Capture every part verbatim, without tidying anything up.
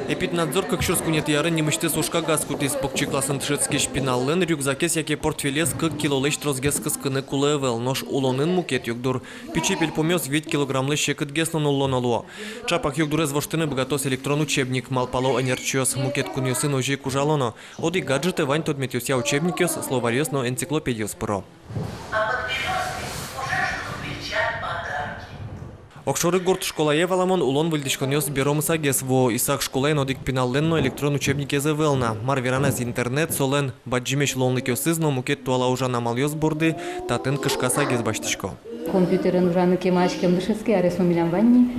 Эпиднадзор кык сюрс куинетӥ арын нимысьтыз ужкагаз кутӥз: покчи классын дышетскись пиналлэн рюкзакез яке портфелез кык килолэсь тросгес кыскыны кулэ ӧвӧл. Нош улонын мукет югдур. Пичи пельпумъёс вить килограммлэсь секытгес но нуллоно луо. Чапак югдурез воштыны быгатоз электрон учебник, малпало ӧнерчиос. Мукет кунъёсын озьы ик ужало но. Одӥг гаджетэ вань тодметъёсъя учебникъёс, словарьёс но энциклопедиос пыро. А под берёзой уже ждут, кричат подарки. Огшоры гурт школае, валамон, улон выльдӥськонъёс беромысагес вуо. Исак школаын одӥг пиналлэн но электрон учебникез ӧвӧл на. Мар веранэз, интернет, солэн бадӟымесь луонлыкъёсыз но мукет туала ужан амалъёс борды татын кышкасагес басьтӥсько. Компьютерен ужаны кемалась кем дышетске, аресмы милям вань ни,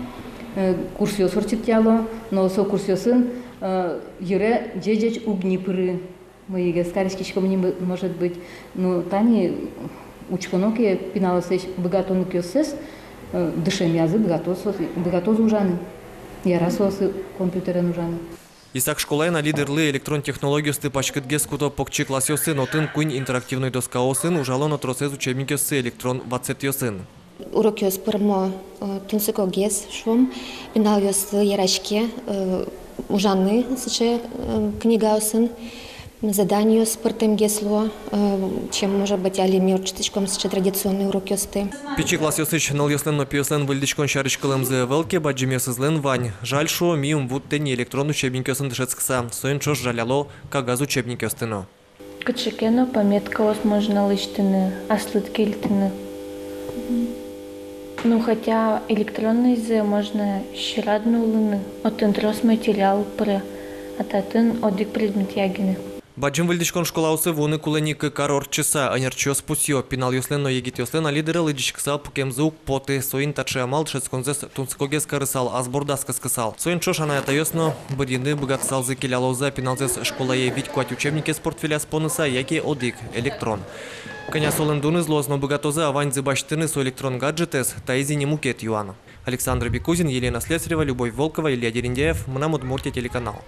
э, курсъёс ортчытъяло, но со курсъёсын, э, йыре ӟеч-ӟеч уг ни пыры. Мыйыгес кариськиськом ни, м-, может быть, ну, тани учконо ке пиналъёслэсь быгатонлыкъёссэс, э, дышемъязы быгатоз, быгатоз ужаны, яра соослы компьютерен ужаны. Исак школаын али дырлы электрон технологиосты паськытгес куто покчи классъёсын. Отын куинь интерактивной доскаосын ужало но тросэз учебникъёссы электрон ватсэтъёсын. Урокъёс пӧрмо, э, тунсыкогес, шуом, пиналъёслы яраське, э, ужаны сыӵе, э, книгаосын, заданиос пӧртэмгес луо, э, чем, может быть, али ми ортчытӥськом сыӵе традиционной урокъёсты. Пичи классъёсысь нылъёслэн но пиослэн выльдӥськон сярысь кылэмзы ӧвӧл ке, бадӟымъёсызлэн вань. Жаль, шуо, ми ум вуттэ ни электрон учебникъёсын дышетскыса, соин ӵош жаляло кагаз учебникъёсты но. Кыӵе ке но пометкаос можно лэсьтыны, аслыд кельтыны. Ну, хотя электроннойзэ можно сьӧрад нуллыны, отын трос материал пыре, а татын одӥг предметъя гинэ. Бадӟым выльдӥськон школаосы вуыны кулэ ни кык ар ортчыса. Ӧнерчиос пусъё: пиналъёслэн но егитъёслэн али дыре лыдӟиськысал пукемзы уг поты, соин таӵе амал дышетсконзэс тунсыкогес карысал, ас бордаз кыскысал. Соин ӵош анай-атайёс но бырйыны быгатысалзы келялоз-а пиналзэс школае вить-куать учебникез портфеляз поныса яке одӥг электрон. Кӧня солэн дуныз луоз но быгатоз-а ваньзы басьтыны со электрон гаджетэз, таиз ини мукет юан. Александр Бекузин, Елена Слесарева, Любовь Волкова, Илья Дерендяев, «Мынам Удмуртие» телеканал.